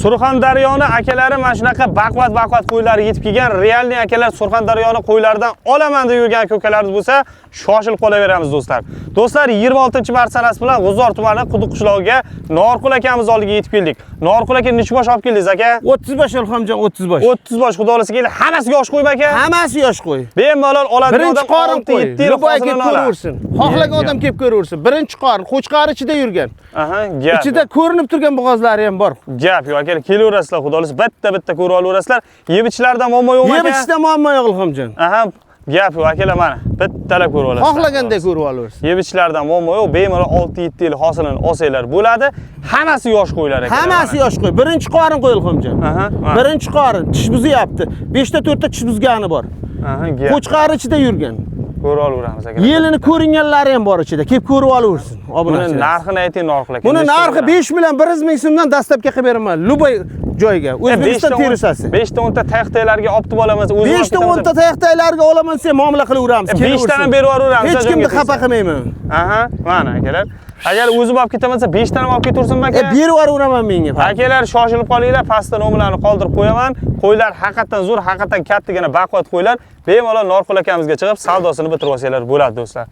Surxondaryoni akalari mana shunaqa baquvvat baquvvat qo'ylari yetib kelgan. Реальный akalar, Surxondaryoni qo'ylaridan olaman deb yurgan aka-ukalarimiz bo'lsa, shoshilib qolaveramiz, do'stlar. Do'stlar, 26-mart sanasi bilan G'uzor tumani Quduq qishlog'iga Norqul akamiz oldiga yetib keldik. Norqul aka, necha bosh olib keldingiz, aka? 30 bosh, Ilhomjon, 30 bosh. 30 bosh, xudo xohlasa, keldi. Hammasi yosh qo'ymi, aka? Hammasi yosh qo'y. Bemalol oladigan Birinchi odam qorin 6 qo'y. 7 yil Любой kelib hosilini oladi. ko'raversin. Xohlagan odam kelib ko'raversin. Birinchi qorin, qo'chqor ichida yurgan. Aha, gap. Ichida ko'rinib turgan bo'g'ozlari ham bor. Gap yo'q, aka, kelaverasizlar, xudo xohlasa, bitta bitta ko'rib olaverasizlar. Yeb ichishlarida muammo yo'qmi, Yeb aka? ichishda muammo yo'q, Ilhomjon. Aha, gap yo'q, akalar, mana bittalab ko'rib olasizlar. Xohlaganday ko'rib olaversin. Yeb ichishlardan muammo yo'q, bemalol 6-7 yil hosilini olsanglar bo'ladi. Hammasi yosh qo'ylar akalar. Hammasi yosh qo'y. Birinchi qorin qo'y, Ilhomjon. Aha, mana. Birinchi qorin, tish buzyapti. 5 ta 4 ta tish buzgani bor. Aha, gap. Qo'chqor ichida yurgan. Ko'rib olaveramiz, akalar. Yelini ko'ringanlari ham bor ichida. Kelib ko'rib olaversin. Buni Obunachilar. narxini ayting, Norqul aka. Buni Nechta narxi bo'ladi? 5 million 100 ming so'mdan доставка qilib beraman. Любой joyga. O'zbekiston terrisasi. 5 ta 10 ta taxtalarga olib olaman, o'zim 5 ta 10 ta taxtaylarga olaman desa, muomala qilaveramiz. 5 tani berib yuboraveramiz. Hech kimni xafa qilmayman. Aha, mana akalar. Agar o'zim olib ketaman desa, 5 tani olib ketaversinmi, aka? Berib yuboraveraman menga. Akalar, shoshilib qolinglar, pastda nomerlarni qoldirib qo'yaman. Qo'ylar haqiqatan zo'r, haqiqatan kattagina baquvvat qo'ylar. Bemalol Norqul akamizga chiqib, savdosini bitirib olsanglar bo'ladi, do'stlar.